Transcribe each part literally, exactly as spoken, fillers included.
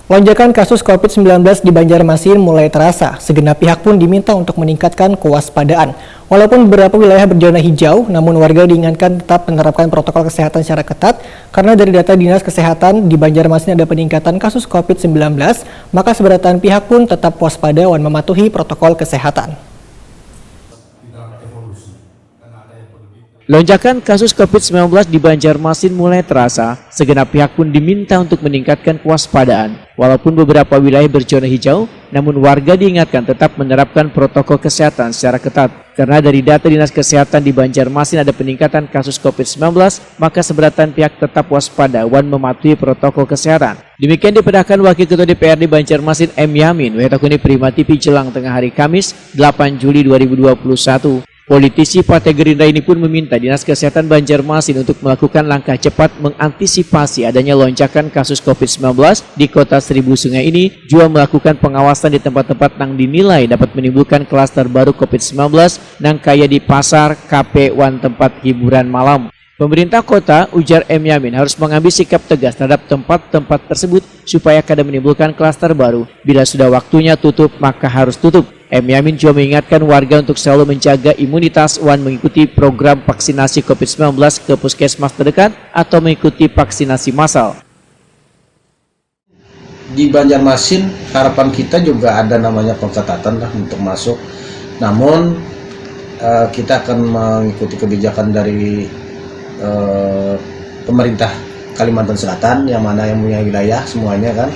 Lonjakan kasus covid sembilan belas di Banjarmasin mulai terasa. Segenap pihak pun diminta untuk meningkatkan kewaspadaan. Walaupun beberapa wilayah berzona hijau, namun warga diingatkan tetap menerapkan protokol kesehatan secara ketat karena dari data Dinas Kesehatan di Banjarmasin ada peningkatan kasus covid sembilan belas, maka seberatan pihak pun tetap waspada wan mematuhi protokol kesehatan. Lonjakan kasus covid sembilan belas di Banjarmasin mulai terasa, segenap pihak pun diminta untuk meningkatkan kewaspadaan. Walaupun beberapa wilayah berzona hijau, namun warga diingatkan tetap menerapkan protokol kesehatan secara ketat. Karena dari data Dinas Kesehatan di Banjarmasin ada peningkatan kasus covid sembilan belas, maka seberatan pihak tetap waspada wan mematuhi protokol kesehatan. Demikian dipedahkan Wakil Ketua D P R D Banjarmasin M Yamin, wahitakuni Prima T V jelang tengah hari Kamis, delapan Juli dua ribu dua puluh satu. Politisi Partai Gerindra ini pun meminta Dinas Kesehatan Banjarmasin untuk melakukan langkah cepat mengantisipasi adanya lonjakan kasus covid sembilan belas di Kota Seribu Sungai ini, jua melakukan pengawasan di tempat-tempat nang dinilai dapat menimbulkan klaster baru covid sembilan belas nang kaya di pasar, kafe, wan tempat hiburan malam. Pemerintah kota, ujar M Yamin, harus mengambil sikap tegas terhadap tempat-tempat tersebut supaya kada menimbulkan klaster baru. Bila sudah waktunya tutup, maka harus tutup. M Yamin juga mengingatkan warga untuk selalu menjaga imunitas wan mengikuti program vaksinasi covid sembilan belas ke puskesmas terdekat atau mengikuti vaksinasi massal. Di Banjarmasin, harapan kita juga ada namanya pengetatan lah untuk masuk. Namun eh, kita akan mengikuti kebijakan dari eh, pemerintah Kalimantan Selatan, yang mana yang punya wilayah semuanya kan.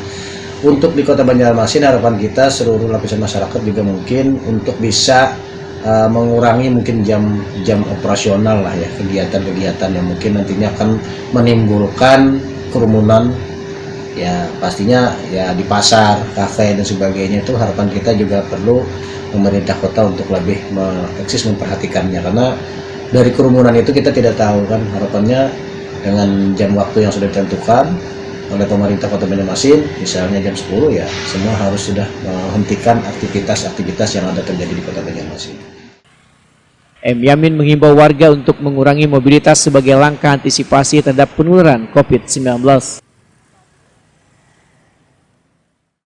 Untuk di Kota Banjarmasin, harapan kita seluruh lapisan masyarakat juga mungkin untuk bisa eh, mengurangi mungkin jam jam operasional lah ya, kegiatan-kegiatan yang mungkin nantinya akan menimbulkan kerumunan, ya pastinya ya di pasar, kafe, dan sebagainya itu. Harapan kita juga perlu pemerintah kota untuk lebih me- eksis memperhatikannya, karena dari kerumunan itu kita tidak tahu kan, harapannya dengan jam waktu yang sudah ditentukan oleh pemerintah Kota Banjarmasin, misalnya jam sepuluh, ya semua harus sudah menghentikan aktivitas-aktivitas yang ada terjadi di Kota Banjarmasin. M Yamin menghimbau warga untuk mengurangi mobilitas sebagai langkah antisipasi terhadap penularan covid sembilan belas.